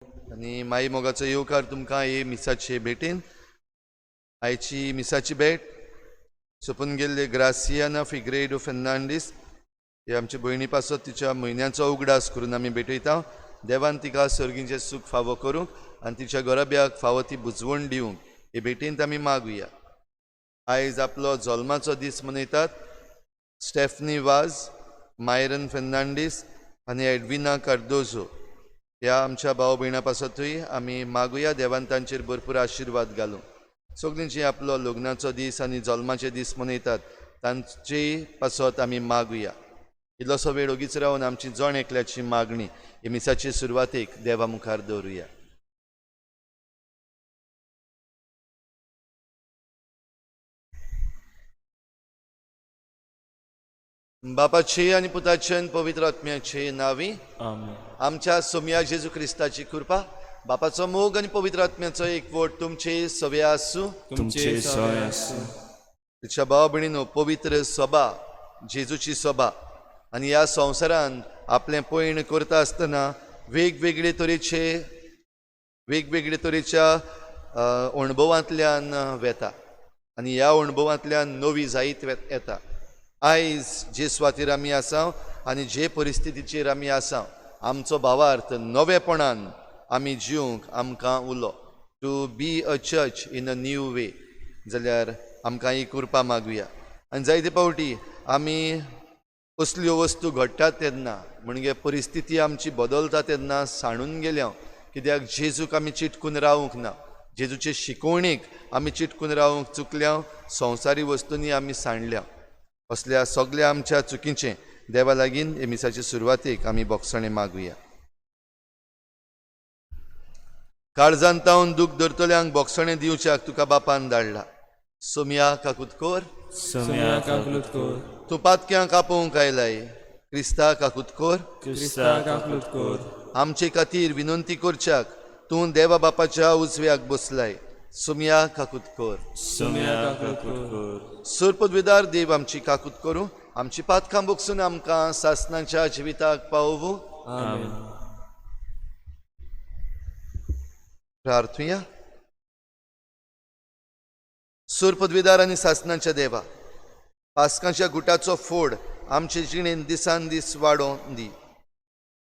आनी माई मोगाचो येवकार तुमकां हे मिसाचे भेटेन. आयची मिसाची भेट सोंपून गेल्ले ग्रासियाना फिग्रेडो फेर्नांडीस हे आमचे भयणी पासत तिच्या म्हयन्याचो उगडास करून आमी भेटयता. देवान तिका सर्गीचें सूख फावो करूंक आनी तिच्या घराब्याक फावो ती बुजवण दिवंक हे भेटेंत आमी मागुया. आयज आपलो जल्माचो दीस मनयतात स्टेफनी वाज, मायरन फेर्नांडीस आनी एडविना कार्दोजो ह्या आमच्या भाव भयणां पासतूय आमी मागुया. देवान तांचेर भरपूर आशिर्वाद घालूं. सगळीं जी आपलो लग्नाचो दीस आनी जल्माचे दीस मनयतात तांचे पासत आमी मागुया. इल्लोसो वेळ ओगीच रावन आमची जण एकल्याची मागणी हे मिसाचे सुरवातेक देवा मुखार दवरुया. बापाचे आनी पुताचे आनी पवित्र आत्म्याचे नांवी आमेन. आमच्या सोमया जेजू क्रिस्ताची कृपा, बापाचो मोग आनी पवित्र आत्म्याचो एकवट तुमचे सवे आसूं. तुमचे सय आसूं. तिच्या भाव भयणीनो, पवित्र सभा जेजूची सभा आनी ह्या संवसारान आपलें पयण करता आसतना वेगवेगळे तरेचे वेगवेगळे तरेच्या अणभवांतल्यान वेता आनी ह्या अणभवांतल्यान नवी जायत येता. आयज जे सुवातेर आमी आसा आनी जे परिस्थितीचेर आमी आसा आमचो भावार्थ नवेपणान आमी जिवंक आमकां उलो. To be a church in a new way जाल्यार आमकां ही कृपा मागुया. आनी जायते फावटी आमी असल्यो वस्तू घडटात तेन्ना म्हणजे परिस्थिती आमची बदलता तेन्ना सांडून गेल्या, कित्याक जेजूक आमी चिटकून रावूंक ना, जेजूचे शिकवणेक आमी चिटकून रावूंक चुकल्या, संवसारी वस्तूंनी आमी सांडल्या. असल्या सगल्या आमच्या चुकीचें देवा लागीं हे मिसाचे सुरवातेक आमी बोगसणें मागुया. काळजान तावन दूख धरतल्यांक बोगसणें दिवच्याक तुका बापान धाडला. सोमया काकूत कर. सोमया काकूत कर. तूं पातक्यांक आपोवंक आयलाय, क्रिस्ता काकूत कर. क्रिस्ता काकूत कर. आमचे खातीर विनंती करच्याक तूं देवा बापाच्या उजव्याक बसलाय. सोमया काकूत कर. सोमया काकूत कर. सरपदवेदार देव आमची काकूत करूं, आमची पातकां बोगसून आमकां सासनाच्या जिविताक पावोवं. आमेन. प्रार्थुया. सुरपदवीदार आनी सासनाच्या देवा, पासकांच्या गुटाचो फोड आमचे जिणेन दिसान दीस वाडोवन दी.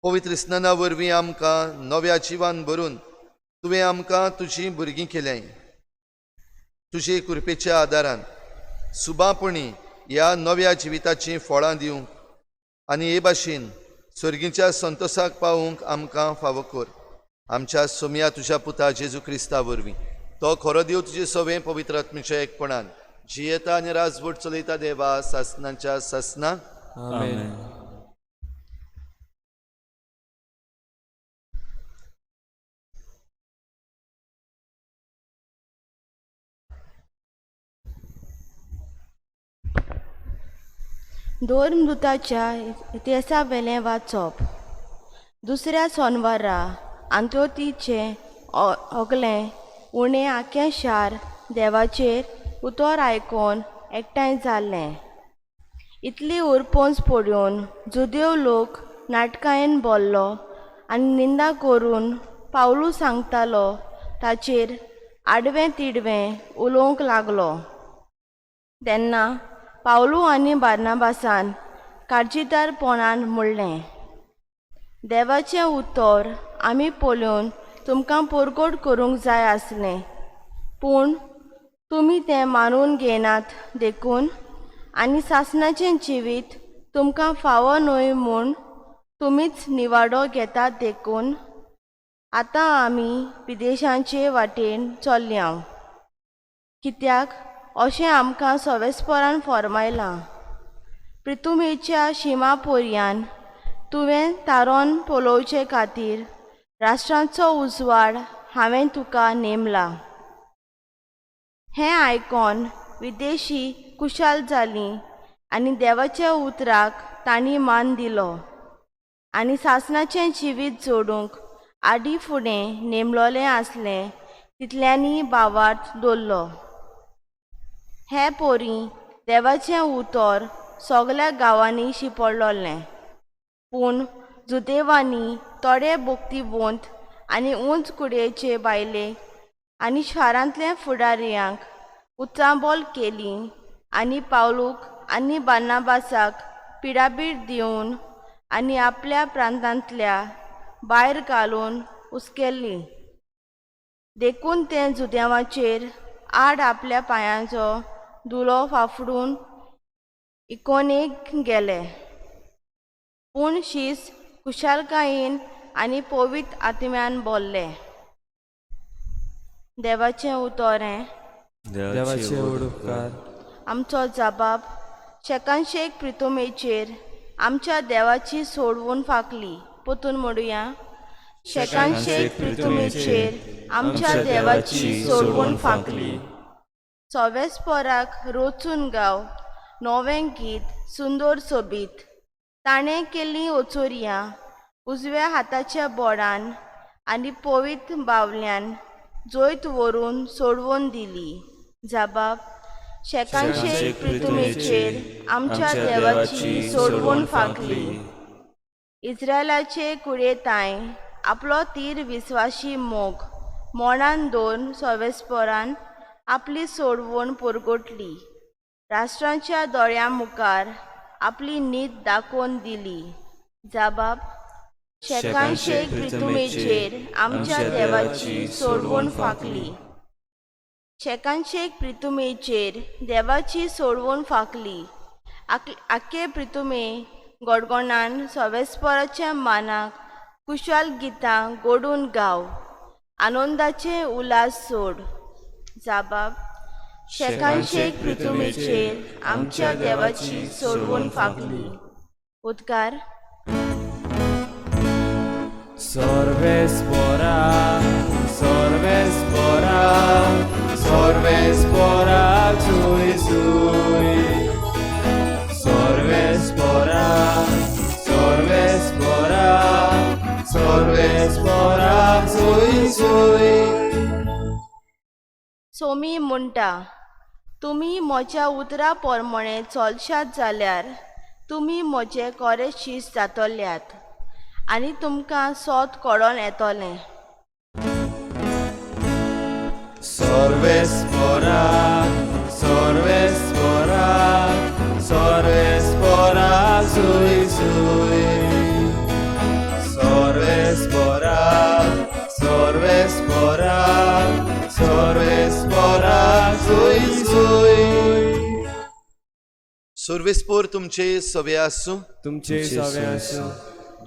पवित्र स्नाना वरवीं आमकां नव्या जिवान भरून तुवें आमकां तुजीं भुरगीं केल्यांय. तुजे कृपेच्या आदारान सुबापणी ह्या नव्या जिविताचीं फळां दिवंक आनी हे भाशेन सर्गीच्या संतोसाक पावूंक आमकां फावो कर. आमच्या सोमया तुज्या पुता जेजू क्रिस्ता वरवीं, तो खरो देव तुजे सवें पवित्र आत्म्याच्या एकपणान जियेता आनी राजवट चलयता देवा सासनाच्या सासना. आमेन. धर्मदूताच्या इतिहासावेलें वाचप. दुसऱ्या सोनवारा आंत्योतीचें ओगलें उणें आख्खें शार देवाचेर उतर आयकोन एकठांय जाल्लें. इतली उरपोंच पळोवन जुदेव लोक नाटकायेन बोल्लो आनी निंदा करून पावलू सांगतालो ताचेर आडवें तिडवें उलोवंक लागलो. तेन्ना पावलू आनी बार्नाबासान काळजीदारपणान म्हणलें, देवाचें उतर आमी पळोवन तुमकां परगट करूंक जाय आसलें, पूण तुमी तें मानून घेनात देखून आनी सासणाचें जिवीत तुमकां फावो न्हय म्हूण तुमीच निवाडो घेतात देखून आतां आमी विदेशांचे वाटेन चल्ल्या. कित्याक अशें आमकां सवेस्परान फॉर्मायलां, प्रितुमेच्या शिमा पोरयान तुवें तारोन पळोवचे खातीर राष्ट्रांचो उजवाड हांवें तुका नेमला. हें आयकोन विदेशी कुशाल जालीं आनी देवाच्या उतराक तांणी मान दिलो आनी सासणाचें जिवीत जोडूंक आडी फुडें नेमलोलें आसलें तितल्यांनी भावार्थ दवरलो. हे पोरी देवाचें उतर सगल्या गांवांनी शिंपडलोलें, पूण जुदेवांनी थोडे भक्तीवंत आनी उंच कुडयेचे बायले आनी शारांतल्या फुडारयांक उचांबोल केली आनी पावलूक आनी बान्नाबासाक पिडापीड दिवन आनी आपल्या प्रांतांतल्या भायर घालून उस्केल्ली. देखून ते जुदेवाचेर आड आपल्या पांयांचो दुलो फाफडून इकोनेक गेले. पूण शीस खुशालकायेन आनी पवित्र आत्म्यान बोल्ले. देवाचें उतर हें. देवाचे व्हड उपकार. आमचो जबाब शेकानशेक प्रितुमेचेर आमच्या देवाची सोडवून फांकली. पोतून म्हणुया, शेकानशेक प्रितुमेचेर आमच्या देवाची सोडवून फांकली. सोवेस्पोराक रोचून गाव नवें गीत सुंदर सोबीत. ताणें केल्लीं ओचोरयां उजव्या हाताच्या बोडान आनी पवित्र बावल्यान जैत व्हरून सोडवून दिली. जबाब शेकानशेक प्रितुमेचेर आमच्या देवाची सोडवून फांकली. इस्रायलाचे कुडयेताय आपलो तीर विस्वाशी मोग मोणान दोन सोवेस्पोरान आपली सोडवण पुरगोटली. राष्ट्रांच्या दोळ्यां मुखार आपली नीत दाखोवन दिली. जबाब शेकानशेक प्रितुमेचेर आमच्या देवाची सोडवण फांकली. शेकानशेक प्रितुमेचेर देवाची सोडवण फांकली. आखे प्रितुमे गोडगोणान सोवेस्पोराच्या मानाक कुशाल गितां गोडून गाव, आनंदाचे उल्हास सोड. जबाब शेकानशेक प्रितुमेचेर आमच्या देवाची सोडवण फांकली. उद्गार. सर्वेस्पोरा, सर्वेस्पोरा, सर्वेस्पोरा सुई सुई. सर्वेस्पोरा, सर्वेस्पोरा, सर्वेस्पोरा सुई सुई. सोमी म्हणटा, तुमी म्हज्या उतरा प्रमाणें चलशात जाल्यार तुमी म्हजे कोरे शीस जातल्यात आनी तुमकां सोद कळोन येतलें. सर्वेस्पोरा, सर्वेस्पोरा, सर्वेस्पोरा सुई सुई. सर्वेस्पोरा, सर्वेस्पोरा, सर्वेस्पोरा सुई सुई. सुर्वेस्पोर तुमचे सवे आसूं. तुमचे सवे आसूं.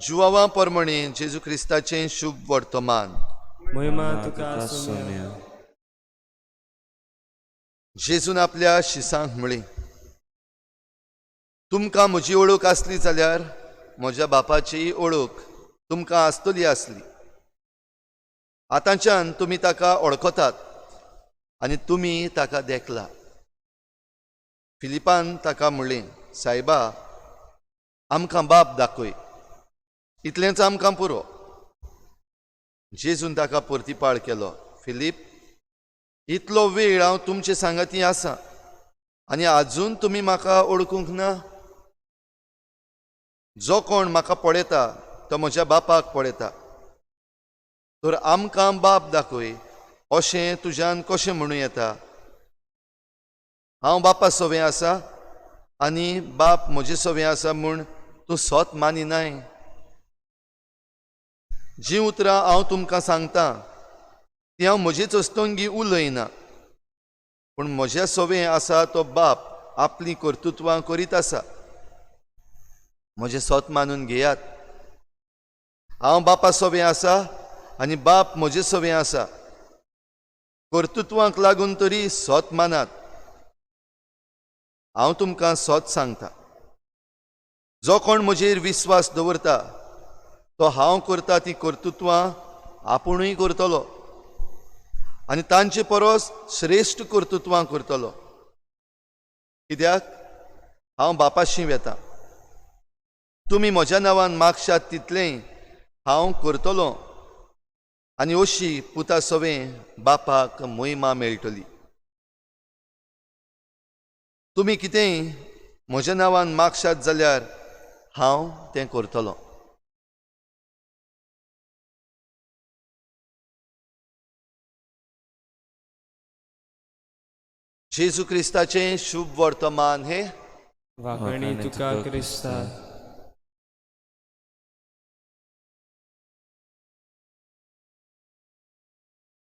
जुवावा परमणे जेजू क्रिस्ताचें शुभ वर्तमान. महिमा तुका सोम्या. जेजून आपल्या शिसांक म्हळी, तुमकां म्हजी ओळख आसली जाल्यार म्हज्या बापाचीय ओळख तुमकां आसतली आसली. आतांच्यान तुमी ताका ओळखतात आनी तुमी ताका देखला. फिलिपान ताका म्हणलें, सायबा, आमकां बाप दाखय, इतलेंच आमकां पुरो. जेजून ताका परतिपाळ केलो, फिलीप, इतलो वेळ हांव तुमचे सांगाती आसा आनी आजून तुमी म्हाका ओळखूंक ना? जो कोण म्हाका पळयता तो म्हज्या बापाक पळयता. तर आमकां बाप दाखय अशें तुज्यान कशें म्हणूं येता? हांव बापा सवें आसा आनी बाप म्हजे सवें आसा म्हूण तूं सोत मानिनाय? जीं उतरां हांव तुमकां सांगतां ती हांव म्हजेच अस्तंगी उलयना, पूण म्हज्या सवें आसा तो बाप आपलीं कर्तृत्वां करीत आसा. म्हजें सोत मानून घेयात, हांव बापा सवें आसा आनी बाप म्हजे सवें आसा. कर्तृत्वांक लागून तरी सोत मानात. हांव तुमकां सोत सांगता, जो कोण म्हजेर विस्वास दवरता तो हांव करता ती कर्तृत्वां आपुणूय करतलो आनी तांचे परस श्रेश्ठ कर्तृत्वां करतलो, कित्याक हांव बापाशी वेता. तुमी म्हज्या नांवान मागशात तितलेंय हांव करतलो आनी अशी पुता सवें बापाक मोहिमा मेळटली. तुमी कितेंय म्हज्या नांवान मागशात जाल्यार हांव तें करतलो. जेजू क्रिस्ताचें शुभ वर्तमान हें वाखाणी तुका क्रिस्ता.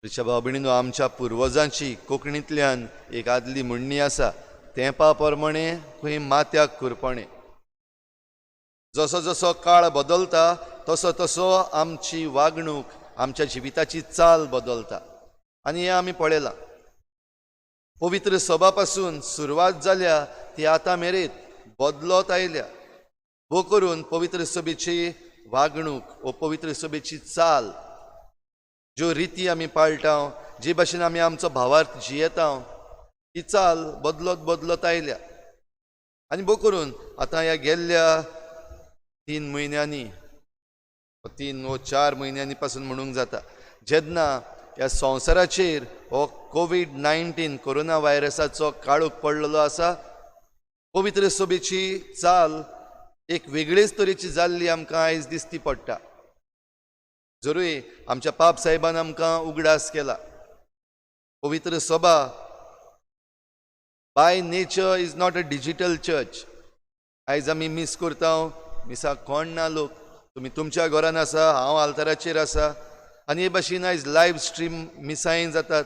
रिच्या भाव भयणीनो, आमच्या पुर्वजांची कोंकणींतल्यान एक आदली म्हणणी आसा, तेंपा परमणें खंय माथ्याक कुरपणें. जसो जसो काळ बदलता तसो तसो आमची वागणूक, आमच्या जिविताची चाल बदलता आनी हें आमी पळयलां. पवित्र सभा पासून सुरवात जाल्या ती आतां मेरेन बदलत आयल्या. भोव करून पवित्र सभेची वागणूक वो पवित्र सभेची चाल, ज्यो रिती आमी पाळटा, जे भाशेन आमी आमचो भावार्थ जियेता, ही चाल बदलत बदलत आयल्या. आनी भोव करून आतां ह्या गेल्ल्या 3 म्हयन्यांनी, 3 वो 4 म्हयन्यांनी पासून म्हणूंक जाता, जेन्ना ह्या संवसाराचेर हो कोवीड-19 कोरोना व्हायरसाचो काळोख पडलेलो आसा, पवित्र सभेची चाल एक वेगळेच तरेची जाल्ली आमकां आयज दिसती पडटा. जरूय आमच्या पाप साहेबान आमकां उगडास केला, पवित्र सभा by nature is not a digital church. आयज आमी मीस करता, मिसाक कोण ना लोक, तुमी तुमच्या घरान आसा, हांव आल्ताराचेर आसा आनी हे भाशेन आयज लायव्ह स्ट्रीम मिसांय जातात.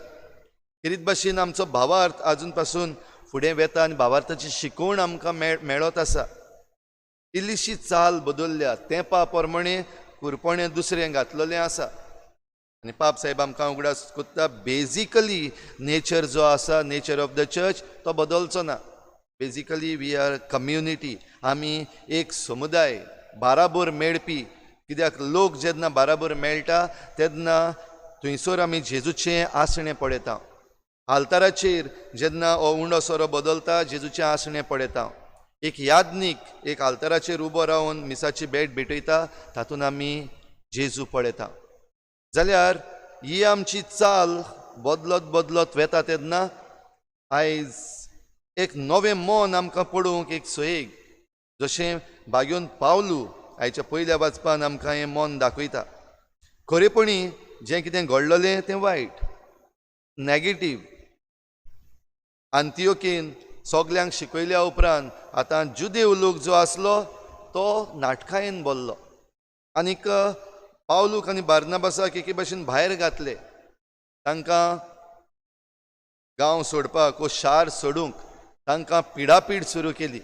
खेरीत भाशेन आमचो भावार्थ आजून पासून फुडें वेता आनी भावार्थाची शिकवण आमकां मेळत आसा. इल्लीशी चाल बदलल्या, तेंपा प्रमाणें कुरपणें दुसरें घातलेलें आसा. आनी पाप साहेब आमकां उगडास कोत्ता, बेजिकली नेचर जो आसा, नेचर ऑफ the church, तो बदलचो ना. बेजिकली we are community, आमी एक समुदाय बाराबोर मेळपी. कित्याक लोक जेन्ना बाराबोर मेळटा तेन्ना थंयसर आमी जेजूचें आसणें पळयता. आल्ताराचेर जेन्ना हो उंडो सोरो बदलता, जेजूचें आसणें पळयता. एक याज्ञीक एक आल्ताराचेर उबो रावन मिसाची भेट भेटयता, तातूंत आमी जेजू पळयता. जाल्यार ही आमची चाल बदलत बदलत वेता तेन्ना आयज एक नवें मन आमकां पळोवंक एक सोयेग, जशें बागेवन पावलू आयच्या पयल्या वाचपान आमकां हें मन दाखयता. खरेपणी जें कितें घडलेलें तें वायट, नॅगेटीव. आंतियोकीन सगल्यांक शिकयल्या उपरांत आतां जुदेव लोक जो आसलो तो नाटकायेन भरलो आनीक पावलूक आनी बार्नाबासाक एके भाशेन भायर घातले. तांकां गांव सोडपाक वो शार सोडूंक तांकां पिडापीड सुरू केली.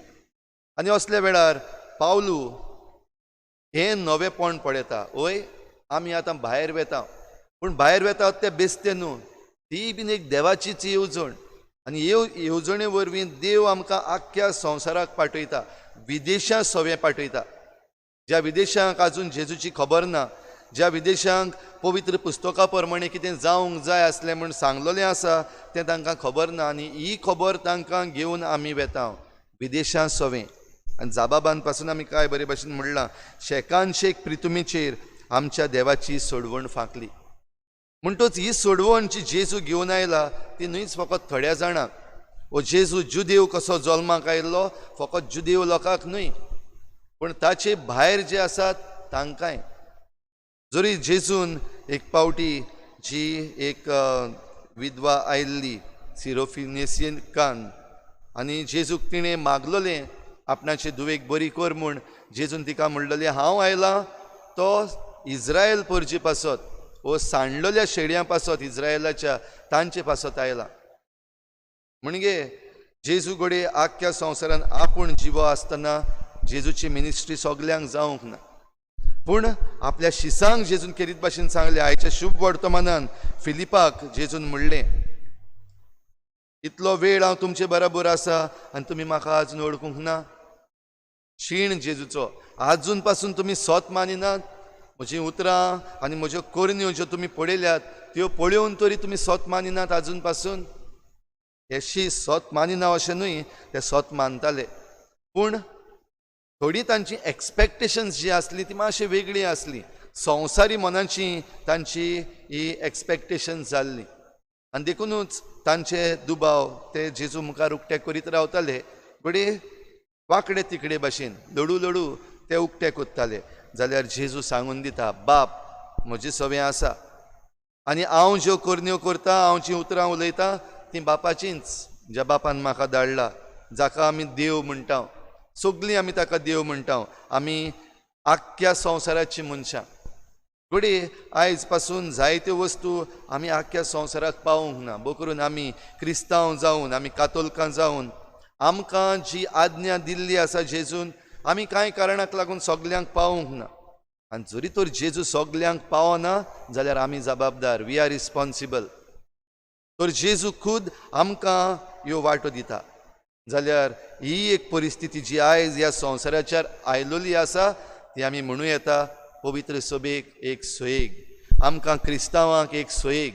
आनी असल्या वेळार पावलू हें नवेंपण पळयता, वय आमी आतां भायर वेता, पूण भायर वेता ते बेस्ते न्हू, ती बीन एक देवाचीच येवजण. आनी येवजणे वरवीं देव आमकां आख्ख्या संवसाराक पाठयता, विदेशां सवें पाठयता. ज्या विदेशांक आजून जेजूची खबर ना, ज्या विदेशांक पवित्र पुस्तका प्रमाणे कितें जावंक जाय आसलें म्हूण सांगलेलें आसा तें तांकां खबर ना, आनी ही खबर तांकां घेवन आमी वेता विदेशां सवें. आनी जाबाबान पासून आमी काय बरे भाशेन म्हणलां, शेकानशेक प्रितुमीचेर आमच्या देवाची सोडवण फांकली. म्हणटच ही सोडवण जी जेजू घेवन आयला ती न्हूच फकत थोड्या जाणांक. हो जेजू जुदेव कसो जल्माक आयिल्लो फकत जुदेव लोकांक न्हय, पूण ताचे भायर जे आसात तांकांय. जरी जेजून एक पावटी जी एक विधवा आयिल्ली सिरोफिनेसियन, आनी जेजूक तिणें मागलेलें आपणाचे धुवेक बरी कर म्हूण, जेजून तिका म्हणलेलें हांव आयलां तो इज्रायल परजे पासत वो सांडलेल्या शेडयां पासत, इज्रायलाच्या तांचे पासत आयला. म्हणजे जेजू घडये आख्ख्या संवसारान आपूण जिवो आसतना जेजूची मिनिस्ट्री सगल्यांक जावंक ना, पूण आपल्या शिसांक जेजून खेरीत भाशेन सांगलें. आयच्या शुभ वर्तमानान फिलिपाक जेजून म्हणलें, इतलो वेळ हांव तुमचे बराबर आसा आनी तुमी म्हाका आजून वळखूंक ना. शीण जेजूचो, आजून पासून तुमी सोत मानिनात, म्हजीं उतरां आनी म्हज्यो करण्यो ज्यो तुमी पळयल्यात त्यो पळोवन तरी तुमी सोत मानिनात आजून पासून. हे शीस सोत मानिना अशें न्हय, ते सोत मानताले, पूण थोडी तांची एक्सपेक्टेशन्स जी आसली ती मातशी वेगळी आसली. संवसारी मनाची तांची ही एक्सपेक्टेशन्स जाल्ली आनी देखुनूच तांचे दुबाव ते जेजू मुखार उक्ते करीत रावताले. घडये वांकडे तिकडे भाशेन लडू लडू ते उक्ते कोत्ताले. जाल्यार जेजू सांगून दिता, बाप म्हजें सवें आसा आनी हांव ज्यो करण्यो करता, हांव जीं उतरां उलयतां तीं बापाचींच. ज्या बापान म्हाका धाडला, जाका आमी देव म्हणटा, सगळीं आमी ताका देव म्हणटा, आमी आख्ख्या संवसाराची मनशां. घडये आयज पासून जायत्यो वस्तू आमी आख्ख्या संवसाराक पावूंक ना, भो करून आमी क्रिस्तांव जावन, आमी कातोलकां जावन आमकां जी आज्ञा दिल्ली आसा जेजून, आमी कांय कारणाक लागून सगल्यांक पावूंक ना. आनी जरी तर जेजू सगल्यांक पावना जाल्यार आमी जबाबदार, we are responsible. तर जेजू खुद आमकां ह्यो वाटो दिता. जाल्यार ही एक परिस्थिती जी आयज ह्या संवसाराचेर आयलोली आसा ती आमी म्हणूं येता पवित्र सभेक एक सोयेग, आमकां क्रिस्तांवांक एक सोयेग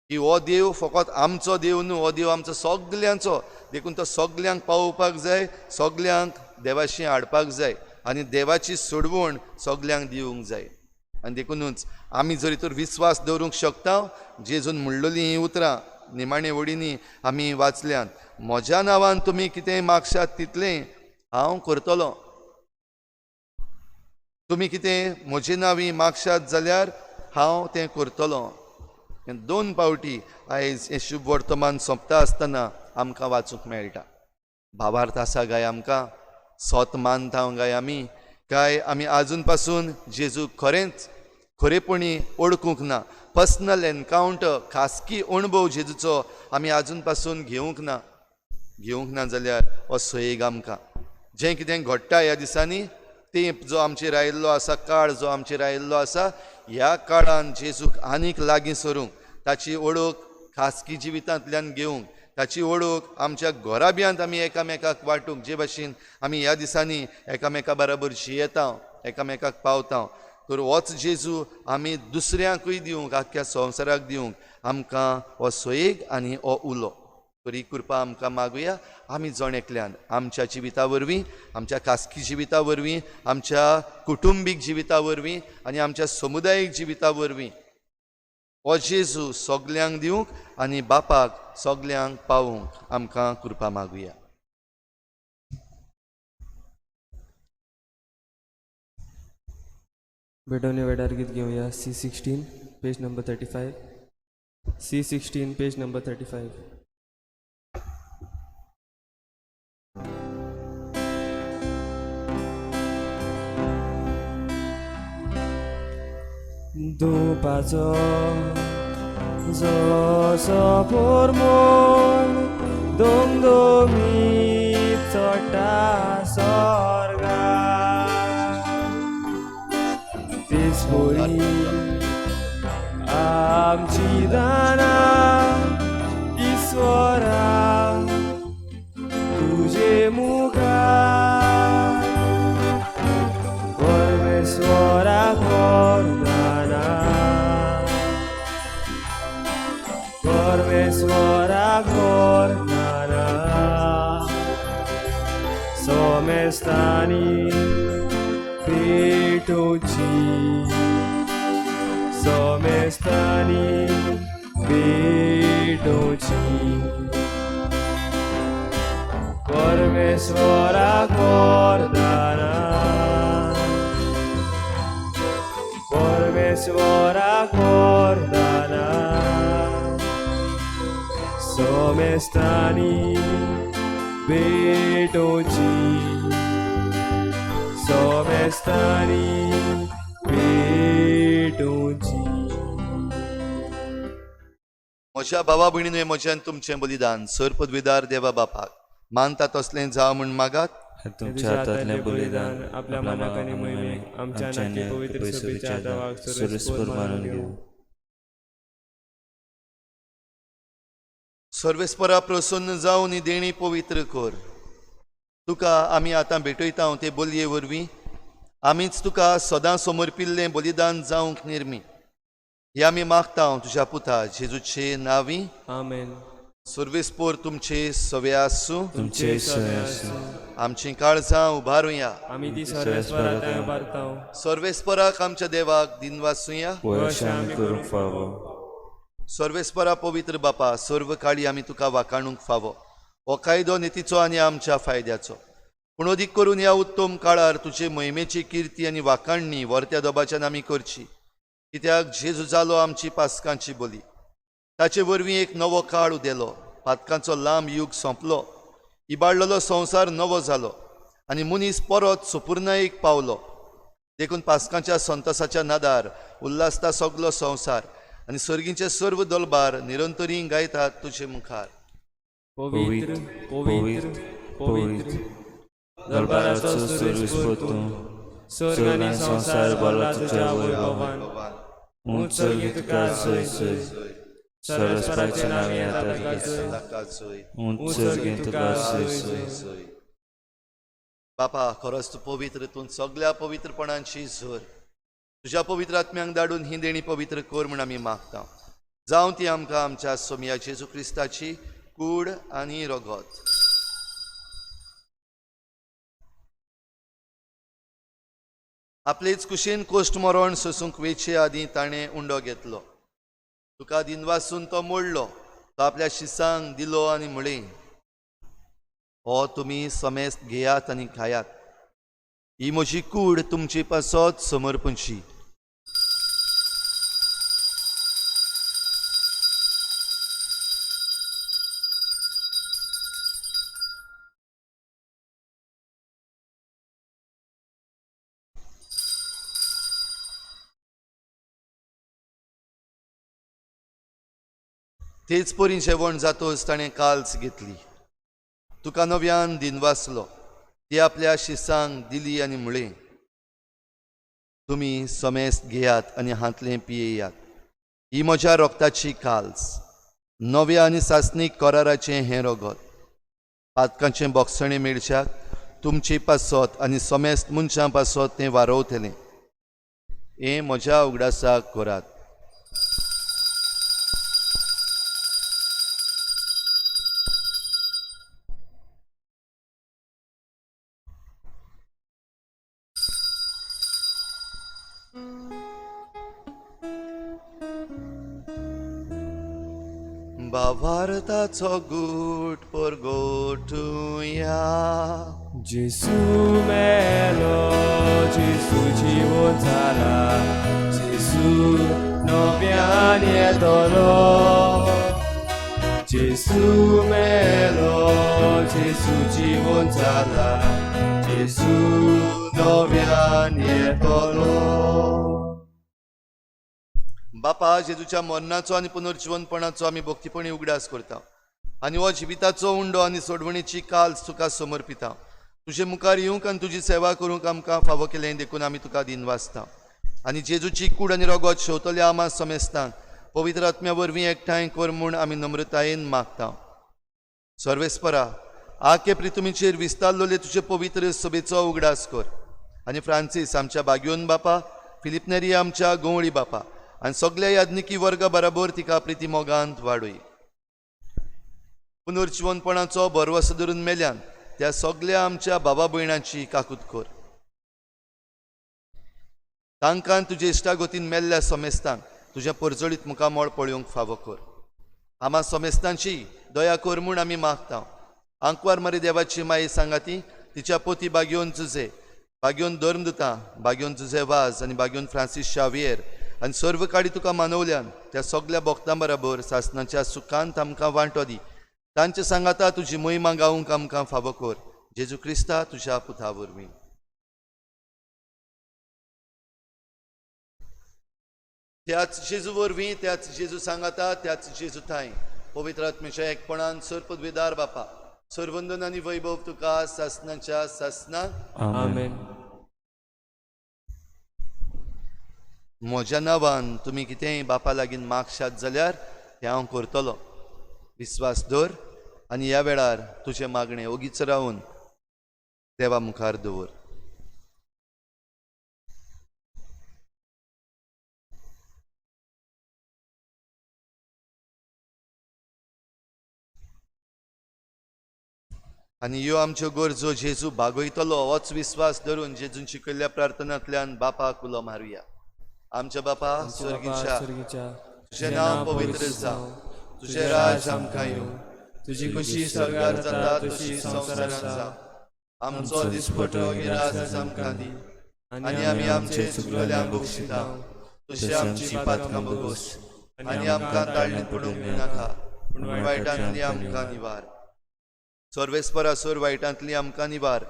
की हो देव फकत आमचो देव न्हू, हो देव आमचो सगल्यांचो. देखून तो सगल्यांक पावोवपाक जाय, सगल्यांक देवाशी हाडपाक जाय आनी देवाची सोडवण सगल्यांक दिवंक जाय. आनी देखुनूच आमी जरी तर विस्वास दवरूंक शकता, जेजून म्हणलोलीं हीं उतरां निमाणे वडींनी आमी वाचल्यान, म्हज्या नांवान तुमी कितेंय मागशात तितलें हांव करतलो. तुमी कितें म्हजे नांवी मागशात जाल्यार हांव तें करतलो. दोन पावटी आयज हें शुभ वर्तमान सोंपता आसतना आमकां वाचूंक मेळटा. भावार्थ आसा काय आमकां? सोत मानता काय आमी? काय आमी आजून पासून जेजू खरेंच खरेपणी ओळखूंक ना? पर्सनल एनकावंटर, खासगी अणभव जेजूचो आमी आजून पासून घेवंक ना. घेवंक ना जाल्यार हो सोयेग आमकां जें कितें घडटा ह्या दिसांनी, तेंप जो आमचेर आयिल्लो आसा, काळ जो आमचेर आयिल्लो आसा, ह्या काळान जेजूक आनीक लागीं सरूंक, ताची ओळख खासगी जिवितांतल्यान घेवंक, ताची ओळख आमच्या घराब्यांत आमी एकामेकाक वांटूंक, जे भाशेन आमी ह्या दिसांनी एकामेका बराबर जियेता, एकामेकाक पावता, तर होच जेजू आमी दुसऱ्यांकूय दिवंक, आख्ख्या संवसाराक दिवंक आमकां हो सोयेग आनी हो उलो. तर ही कृपा आमकां मागुया. आमी जण एकल्यान आमच्या जिविता वरवीं, आमच्या खासगी जिविता वरवीं, आमच्या कुटुंबीक जिविता वरवीं आनी आमच्या समुदायीक जिविता वरवीं हो जेजू सगल्यांक दिवंक आनी बापाक सगल्यांक पावूंक आमकां कृपा मागुया. भेटवणे वेळार गीत घेवया. C 16 page number 35. C 16 page number 35. धुपाचो जसो पोरमोल दोमदोमीत चडटा स्वर्गा, तेच परी आमची दानां ईश्वरा तुजे मुखार, परमेश्वरा वरदाना, परमेश्वरा वरदाना, सोमेस्तानी पेटोवची, सोमेस्तानी पेटोवची, परमेश्वरा वरदाना, परमेश्वरा वरदाना, सोमेस्तानी पेटोवची, सोमेस्तानी पेटोवची. म्हज्या भावा भयणीन म्हज्यान तुमचें बलिदान सर पदवीदार देवा बापाक मानता तसलें जावं म्हूण मागात. तुमच्या हातांतलें बलिदान आपल्या मनाक आनी मोहिमेक आमच्या नाकी पवित्र सभेच्या दावाक सुरस्पूर मानून घेवं. सर्वेस्परा प्रसन्न जावन ही देणी पवित्र कर. तुका आमी आतां भेटयता ते बोलये वरवीं आमीच तुका सदां समर्पिल्लें बलिदान जावंक निर्मी. हे आमी मागता तुज्या पुता जेजूचे नांवी. आमेन. सर्वेस्पोर तुमचे सवे आसूं. तुमचे सवे आसूं. आमचीं काळजां उबारुया. आमी ती सर्वेस्परा थंय उबारता. सर्वेस्पराक आमच्या देवाक दिनवासुया. अशें आमी करूंक फावो. सर्वेस्परा पवित्र बापा, सर्व काळी आमी तुका वाकाणूंक फावो. हो कायदो नितीचो आनी आमच्या फायद्याचो, पूण अदीक करून ह्या उत्तम काळार तुजे मोहिमेची किर्ती आनी वाकाणणी वर्त्या दोबाच्यान आमी करची. कित्याक जेजू जालो आमची पास्कांची बोली, ताचे वरवीं एक नवो काळ उदेलो. पातकांचो लांब युग सोंपलो. इबाडलेलो संवसार नवो जालो आनी मनीस परत सुपुर्णायेक पावलो. देखून पास्कांच्या संतोसाच्या नादार उल्हासता सगलो संवसार आनी सर्गींचे सर्व दलबार निरंतरी गायतात तुजे मुखार. पवित्र, पवित्र, पवित्र, दरबाराचो सुरविस्पोत तूं, स्वर्ग आनी संवसार भरला तुज्या वैभवान. उंच सर्गी तुका सोय सोय, सरस्वराच्या नांवे येता तुका सोय. उंच सर्गी तुका सोय सोय. बापा, खरोच तूं पवित्र, तूं सगल्या पवित्रपणांची झर. तुज्या पवित्र आत्म्यांक धाडून ही देणी पवित्र कर म्हूण आमी मागता. जावं ती आमकां आमच्या सोमया जेजू क्रिस्ताची कूड आनी रगत. आपलेच कुशीन कोश्ट मरण सोसूंक वेचे आदीं ताणें उंडो घेतलो. तुका दिनवासून तो मोडलो, तो आपल्या शिसांक दिलो आनी म्हळें, हो तुमी समेस्त घेयात आनी खायात, ही म्हजी कूड तुमचे पासत समर्पणची. तेच परी जेवण जातोच ताणें काल्स घेतली, तुका नव्यान दिनवासलो, ती आपल्या शिसांक दिली आनी म्हळें, तुमी समेस्त घेयात आनी हांतलें पियेयात, ही म्हज्या रोगताची काल्स, नव्या आनी सासणीक कराराचें हें रगत, पातकांचें बोगसणें मेळच्याक तुमचे पासत आनी समेस्त मनशां पासत तें वारोवतलें. हें म्हज्या उगडासाक करात. भावार्थाचो गूट परगोटुया. जेसू मेलो, जेसू जिवोन जाला, जेसू नव्यान येतलो. जेसू मेलो, जेसू जिवोन जाला, जेसू नव्यान येतलो. बापा, जेजूच्या मरणाचो आनी पुनर्जिवनपणाचो आमी भक्तीपणी उगडास करता आनी हो जिविताचो उंडो आनी सोडवणीची काल्स तुका समर्पिता. तुजे मुखार येवंक आनी तुजी सेवा करूंक आमकां फावो केलें देखून आमी तुका दिनवासता. आनी जेजूची कूड आनी रगत शेवतल्या आमा समेस्तांक पवित्र आत्म्या वरवीं एकठांय कर म्हूण आमी नम्रतायेन मागता. सर्वेस्परा, आके प्रितुमीचेर विस्तारलोले तुजे पवित्र सभेचो उगडास कर आनी फ्रांसीस आमच्या बाग्योन बापा, फिलिप नेरी आमच्या गंवळी बापा आनी सगल्या याज्ञिकी वर्गा बराबर तिका प्रिती मोगांत वाडय. पुनर्जिवनपणाचो भरवसो धरून मेल्यान त्या सगल्या आमच्या बाबा भयणांची काकूत कर. तांकां तुजे इश्टागतीन मेल्ल्या समेस्तांक तुज्या परजळीत मुखामळ पळोवंक फावो कर. आमा समेस्तांची दया कर म्हूण आमी मागता. आंकवार मरे देवाची माये सांगाती तिच्या पोती बागयोन जुजे, बागयोन धर्मदुता, बागयोन जुजे वाज आनी बागयोन फ्रांसीस शावियर आनी सर्व काडी तुका मानवल्यान त्या सगल्या भक्तां बराबर सासणाच्या सुखांत आमकां वांटो दी. तांचे सांगाता तुजी महिमा गावंक आमकां फावो कर. जेजू क्रिस्ता तुज्या पुता वरवीं. त्याच जेजू वरवीं, त्याच जेजू सांगाता, त्याच जेजू थांय पवित्र आत्म्याच्या एकपणान सर्पद्वेदार बापा, सर्वंदन आनी वैभव तुका सासणाच्या सासणाक. आमेन. म्हज्या नांवान तुमी कितेंय बापा लागीं मागशात जाल्यार तें हांव करतलो. विस्वास दवर आनी ह्या वेळार तुजें मागणें ओगीच रावन देवा मुखार दवर. आनी ह्यो आमच्यो गरजो जेजू भागयतलो होच विस्वास धरून जेजून शिकयल्ल्या प्रार्थनांतल्यान बापाक उलो मारुया. आमच्या बापा स्वर्गीच्या, तुजें नांव पवित्र जावं, तुजें राज आमकां येवं, तुजी खुशी स्वर्गार जाता तशी संवसारांत जावं. आमचो दिसपटो गिरास आमकां दी आनी आमी आमचे चुकलेल्यांक बक्षिता तशी आमची पातकां बगोस आनी आमकां ताळणीत पडूंक दिनाका, पूण वायटांतली आमकां निवार. सर्वेस्परा सोर वायटांतली आमकां निवार.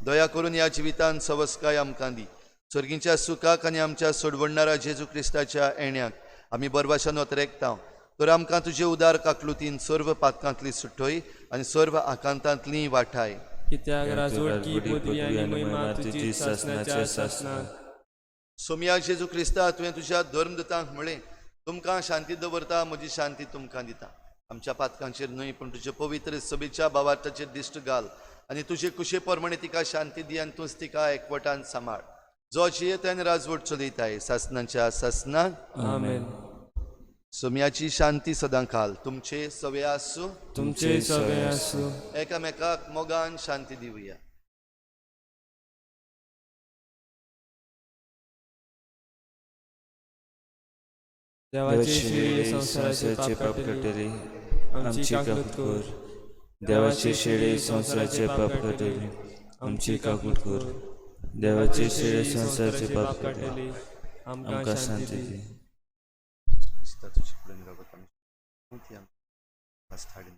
दया करून ह्या जिवितान सवस्काय आमकां दी. सर्गीच्या सुखाक आनी आमच्या सोडवणणारा जेजू क्रिस्ताच्या येण्याक आमी बरवाशान ओतरेकता. तर आमकां तुजे उदार काकलुतीन सर्व पातकांतली सुटय आनी सर्व आकांतांतली वाठाय. कित्याक राजवटकी पदवी आनी महिमा तुजी सासणाच्या सासणाक. सोमया जेजू क्रिस्ता, तुवें तुज्या धर्मदूतांक म्हळें, तुमकां शांती दवरता, म्हजी शांती तुमकां दिता. आमच्या पातकांचेर न्हय पूण तुजे पवित्र सभेच्या भावार्थाचेर दिश्ट घाल आनी तुजे कुशे प्रमाणे तिका शांती दी आनी तूंच तिका एकवटान सांबाळ, जो जियेत आनी राजवट चलयताय सासनाच्या सासनाक. आमेन. सोमयाची शांती सदां काल तुमचे सवे आसूं. तुमचे सगळे आसूं. एकामेकाक मोगान शांती दिवया. देवाची शिळी संवसाराचे पाप काडटली, आमची काकूत कर. देवाची शेळी संवसाराचे पाप काडटली, आमची काकूत कर. देवाची शेळी संवसाराचे पाप काडटली, आमकां शांती दी. क्रिस्ता तुजे कडेन रावत आमी हाडून,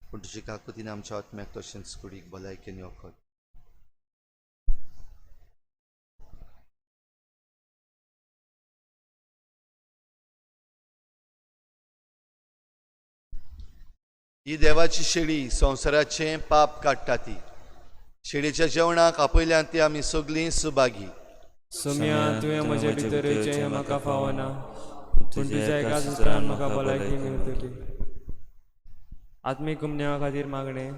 पूण तुजे काकुतीन आमच्या आत्म्याक तशेंच कुडीक भलायकेन वखद. ही देवाची शेळी संवसाराचें पाप काडटा. ती शेळीच्या जेवणाक आपयल्यान ती आमी सगळीं सुभागी. सोम्या, तुवें म्हजे भितर येवचें हें म्हाका फावना, पूण तुज्या एकाच उतरान म्हाका भलायकी मेळटली. आत्मीक गुमन्यावा खातीर मागणें.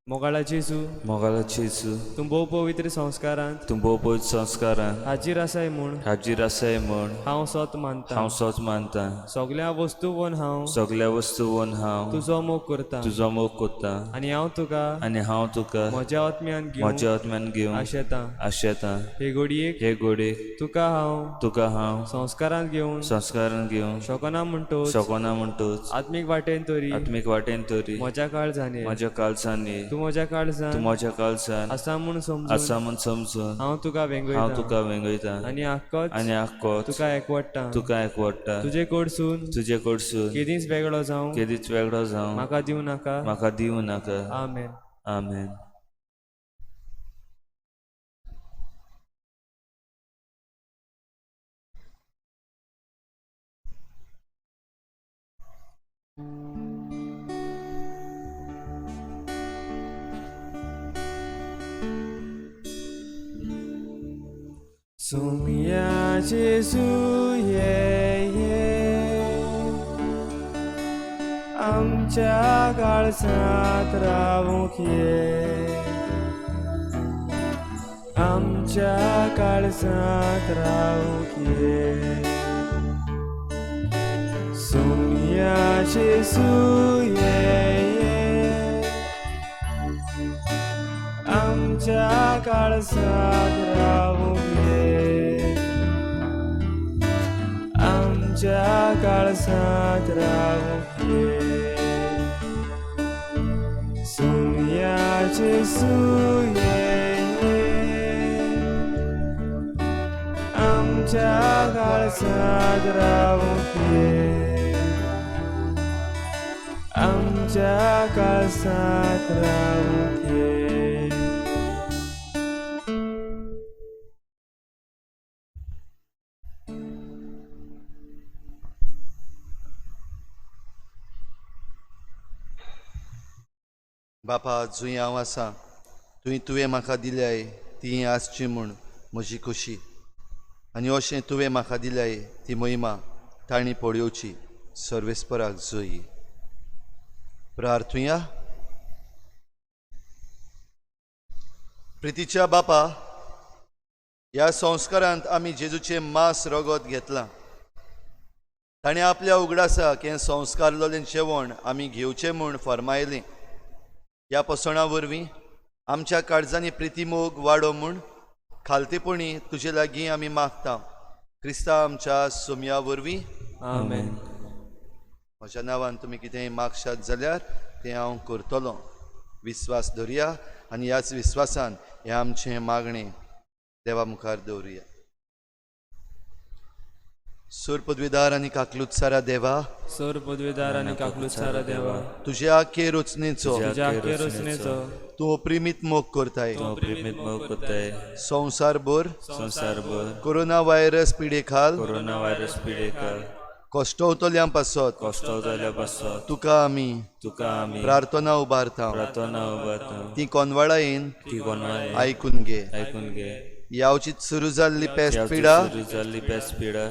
मोगाळा जेजू, मोगाला जेजू, तूं भोव पवित्र संस्कारांत तूं भोव पवित्र संस्कारान हाजीर आसाय म्हूण हाजीर आसाय म्हूण हांव सोत मानता. हांव सोच मानता. सगळ्या वस्तूवन हांव सगल्या वस्तूवन हांव तुजो मोग करता तुजो मोग करता आनी हांव तुका आनी हांव तुका म्हज्या आत्म्यान घेवन म्हज्या आत्म्यान घेवन आशेतां. आशेतां. हे घडयेक हे घोडयेक तुका हांव तुका हांव संस्कारांत घेवन संस्कारान घेवन शकना म्हणटोच शकना म्हणटूच आत्मीक वाटेन तरी आत्मीक वाटेन तरी म्हज्या काळजान ये. म्हज्या काळजान ये. तूं म्हज्या काळजान तूं म्हज्या काळजान आसा म्हूण समजून आसा म्हूण समजून हांव तुका हांव वेंगयता तुका वेंगयता आनी आक्कोच आनी आक्कोच तुका एकवडटा. तुका एकवडटा. तुजे कडसून तुजे कडसून केदींच वेगळो जावं केदीच वेगळो जावं म्हाका दिवं नाका. म्हाका दिवं नाका. आमेन. आमेन. सोमया जेजू ये ये, आमच्या काळजांत रावूंक ये, आमच्या काळजांत रावूंक ये. सोमया जेजू ये ये, आमच्या काळजांत रावूंक ये, आमच्या काळजांत रावूंक ये. सोमया जेजू ये ये, आमच्या काळजांत रावूंक ये, आमच्या काळजांत रावूंक ये. बापा, जंय हांव आसा थंय तुवें म्हाका दिल्याय ती आसची म्हूण म्हजी खोशी, आनी अशें तुवें म्हाका दिल्याय ती महिमा तांणी पळोवची. सर्वेस्पराक जोई. प्रार्थुया. प्रितीच्या बापा, ह्या संस्कारांत आमी जेजूचें मांस रगत घेतलां. ताणें आपल्या उगडासाक हें संस्कारलेलें जेवण आमी घेवचें म्हूण फर्मायलें. ह्या पसणा वरवीं आमच्या काळजांनी प्रितीमोग वाडो म्हूण खालतेपणी तुजे लागीं आमी मागता, क्रिस्ता आमच्या सोमया वरवीं. आमेन. म्हज्या नांवान तुमी कितेंय मागशात जाल्यार तें हांव करतलो. विस्वास धरया आनी ह्याच विस्वासान हें आमचें मागणें देवा मुखार दवरुया. सोर पदवीदार आनी काकलुत्सारा देवा, सोर पदवेदार आनी काकलुत्सारा देवा, तुज्या आखे रचनेचो तुज्या आख्खे रचनेचो तूं अप्रिमीत मोग करताय. तूं प्रेमीत मोग करताय. संवसारभर संवसारभर कोरोना व्हायरस पिडे खाल कोरोना व्हायरस पिडेखाल कश्टवतल्यां पासत कश्टवतल्या पासत तुका आमी तुका आमी प्रार्थना उबारता. प्रार्थना उबारता. ती कोनवाळायेन ती कोणाय आयकून घे. आयकून घे. यावची सुरू जाल्ली पेस्ट ह्या पिडा सुरू जाल्ली पेस्ट पिडा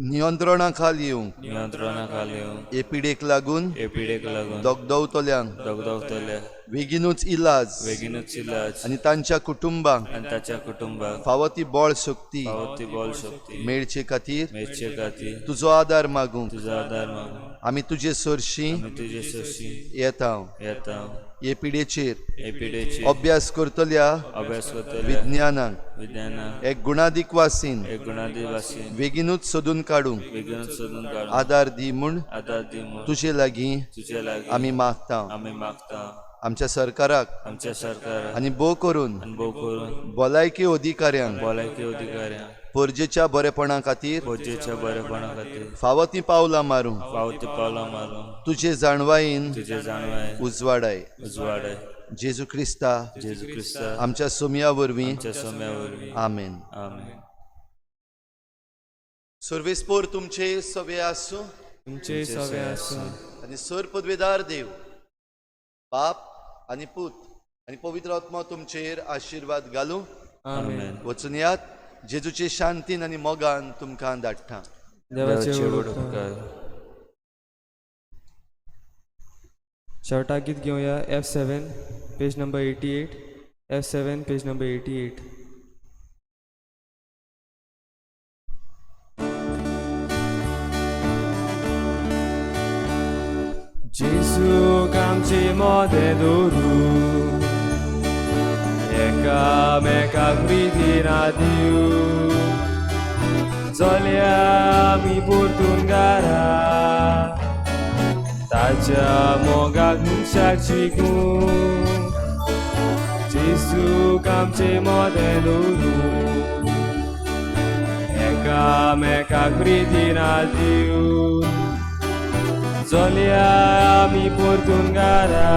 नियंत्रणा खाल येवंक, नियंत्रणा खाल येवंक, हे पिडेक लागून हे पिडेक लागून दगदवतल्यांक दगदगतल्या बेगीनूच इलाज बेगीनूच इलाज आनी तांच्या कुटुंबांक आनी ताच्या कुटुंबाक फावो ती बळ शक्ती फावो ती बळ शक्ती मेळचे खातीर मेळचे खातीर तुजो आदार मागूंक तुजो आदार मागून आमी तुजे सरशी आमी तुजे सरशी येता. येता. हे पिडेचेर हे पिडेची अभ्यास करतल्या अभ्यास करतल्या विज्ञानाक विज्ञानाक एक गुणादीक वासीन एक गुणादिवासी बेगीनूच सोदून काडूंक बेगीनूच सोदून काडून आदार दी म्हूण आदार दी म्हूण तुजे लागीं तुजे लागीं आमी मागता. आमी मागता. आमच्या सरकाराक आमच्या सरकाराक आनी भोव करून आनी भोव करून भलायकी अधिकाऱ्यांक भलायकी अधिकाऱ्यांक परजेच्या बरेपणा खातीर फौजेच्या बरेपणा खातीर फावो तीं पावलां मारूंक फावो ती पावलां मारून तुजे जाणवायेन तुजे जाणवाय उजवाडाय. उजवाडाय. जेजू क्रिस्ता जेजू क्रिस्ता आमच्या सोमया वरवीं. आमच्या सोम्या वरवीं. आमेन. आमेन. सर्वेस्पोर तुमचे सवे आसूं तुमचे सवे आसूं. आनी सर पदवेदार देव बाप आनी पूत आनी पवित्र आत्मा तुमचेर आशिर्वाद घालूं. आमेन. वचून यात, जेजूचे शांतीन आनी मोगान तुमकां धाडटा. देवाचे देवाचे व्हड व्हड उपकार. उपकार. शेवटाक गीत घेवया F7 page number 88. F7 page number 88. जेजूक आमचे मोदें दवरूं, एकामेकाक प्रितीन दिवं, चलया आमी परतून घरा, ताच्या मोगाक मनशाक शिकूं. जेजूक आमचे मोदें दवरूं, एकामेकाक प्रितीन दिवं, चलया आमी परतून घरा,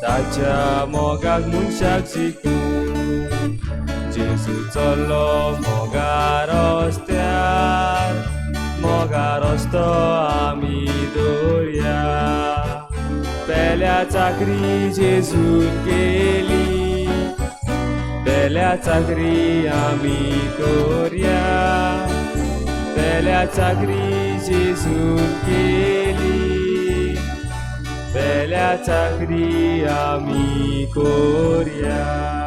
ताच्या मोगाक मनशाक शिकूं. जेजू चल्लो मोगा रस्त्यार, मोगा रस्तो आमी दवरया. पेल्या चाकरी जेजून केली, पेल्या चाकरी आमी करया. पेल्या चाकरी जेजून केली, पेल्या चाकरी आमी करया.